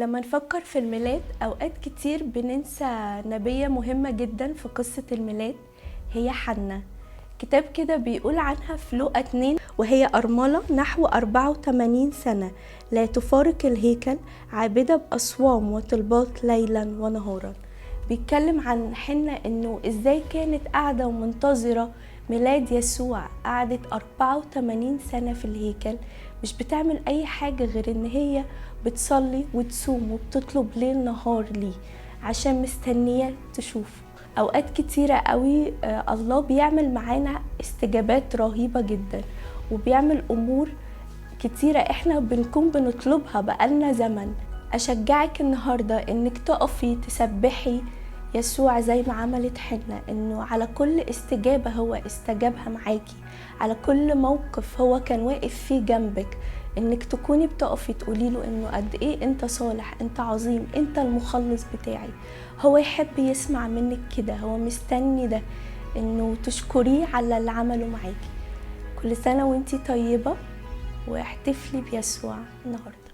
لما نفكر في الميلاد أوقات كتير بننسى نبية مهمة جدا في قصة الميلاد، هي حنة. كتاب كده بيقول عنها في لوقا 2: وهي أرملة نحو 84 سنة لا تفارق الهيكل، عابدة بأصوام وطلبات ليلا ونهارا. بيتكلم عن حنة إنه إزاي كانت قاعدة ومنتظرة ميلاد يسوع، قعدت 84 سنة في الهيكل مش بتعمل أي حاجة غير إن هي بتصلي وتصوم وبتطلب ليل نهار ليه عشان مستنية تشوفه. أوقات كتيرة قوي الله بيعمل معانا استجابات رهيبة جدا، وبيعمل أمور كتيرة احنا بنكون بنطلبها بقالنا زمن. أشجعك النهاردة إنك تقفي تسبحي يسوع زي ما عملت حنة، إنه على كل استجابة هو استجابها معاكي، على كل موقف هو كان واقف فيه جنبك، إنك تكوني بتقفي تقولي له إنه قد إيه أنت صالح، أنت عظيم، أنت المخلص بتاعي. هو يحب يسمع منك كده، هو مستني ده، إنه تشكريه على اللي عمله معاكي. كل سنة وانتي طيبة، واحتفلي بيسوع النهاردة.